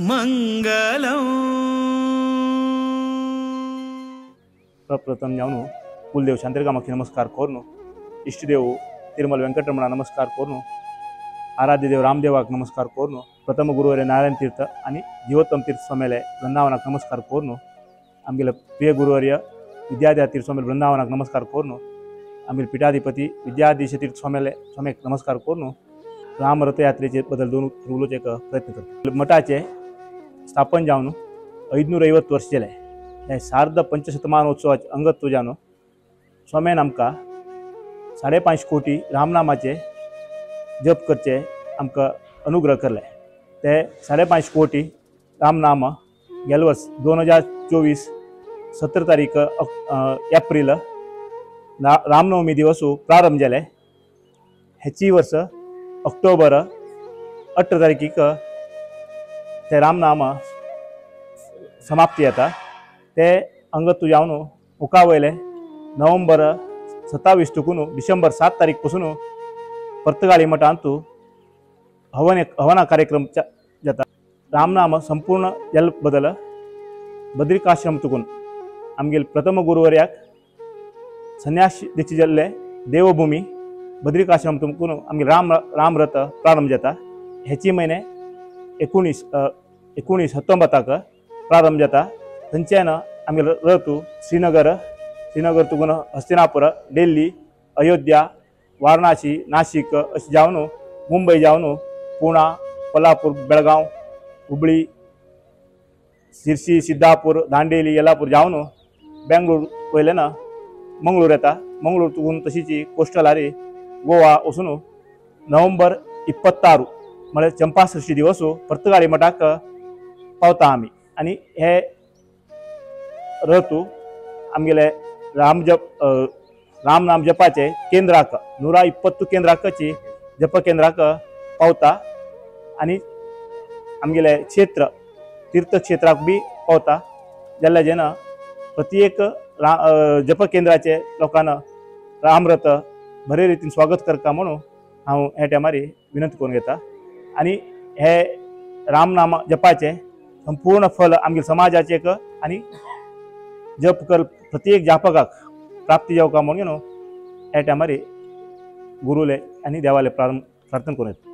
మంగళం. प्रथम जावन कुलदेव शांतिकामाक्षी नमस्कार करून, इष्टदेव तिरुमल वेंकटरमण नमस्कार करून, आराध्य देव रामदेवाक नमस्कार करून, प्रथम गुरुवर्य नारायण तीर्थ आनी जीवोत्तम तीर्थ स्वामीले वृंदावनाक नमस्कार करून, आमगेले प्रिय गुरुवर्य विद्याधर तीर्थ स्वामीले वृंदावनाक नमस्कार करून, आमगेले पीठाधिपती विद्याधीश तीर्थ स्वामीले स्वामीक नमस्कार करून राम रथयात्रेचे बदल दोन उलोवचो एक प्रयत्न करता. मठाचे स्थापन जावन 550 वर्ष जाले. हे सार्ध पंचशतमानोत्सवाचे अंगत्व जावन स्वामीन आमकां 5.5 कोटी रामनामाचे जप करचे आमकां अनुग्रह करले. ते 5.5 कोटी रामनाम गेले वर्स 2024 17 तारीख एप्रिल रामनवमी दिवस प्रारंभ जाले. हेची वर्स ऑक्टोबर 18 तारखेक ते रामनाम समाप्ती येता. ते अंगत्व जावन मुखा वयले नोव्हेंबर 27 तुकून डिसेंबर 7 तारीख पासून पर्तगाळी मठांत हवना कार्यक्रम जाता. रामनाम संपूर्ण जल बदल बद्रिकाश्रम तुकून आमगेले प्रथम गुरुवर्याक संन्यास दिची जाल्ले देवभूमी बद्रिकाश्रम तुकून आमगेले रामरथ प्रारंभ जाता. हेची म्हयने 1919 प्रारंभ जाता. थंयच्यान आमगेलो रथ श्रीनगर, श्रीनगर तुकून हस्तिनापुर, दिल्ली, अयोध्या, वाराणसी, नाशिक अशें जावन मुंबय जावन पुणा, कोल्हापूर, बेळगांव, हुबळी, सिरसी, सिद्धापूर, दांडेली, येलापूर जावन बेंगलोर वयल्यान मंगळूर येता. मंगळूर तुकून तशीच कोस्टल आरी गोवा वचून नोव्हेंबर 26 म्हळ्यार चंपासृष्टी दिवस पर्तगाळी मठाक पावता आमी. आनी हे रथ आमगेले रामनाम जपाचे केंद्राक 120 केंद्राकची जप केंद्राक पावता आनी आमगेले क्षेत्र तीर्थक्षेत्राक बी पावता. जाल्यार जेन्ना प्रत्येक जप केंद्राचे लोकांना रामरथ बरे रितीन स्वागत करता म्हणून हांव ह्या टायमार विनंती करून घेता. आनी हे रामनाम जपाचे संपूर्ण फल आमगे समाजाचे एक आनी जप कर प्रत्येक जापकाक प्राप्ती जावका म्हणून ह्या टायमार गुरुले आनी देवाले प्रार्थना करून येता.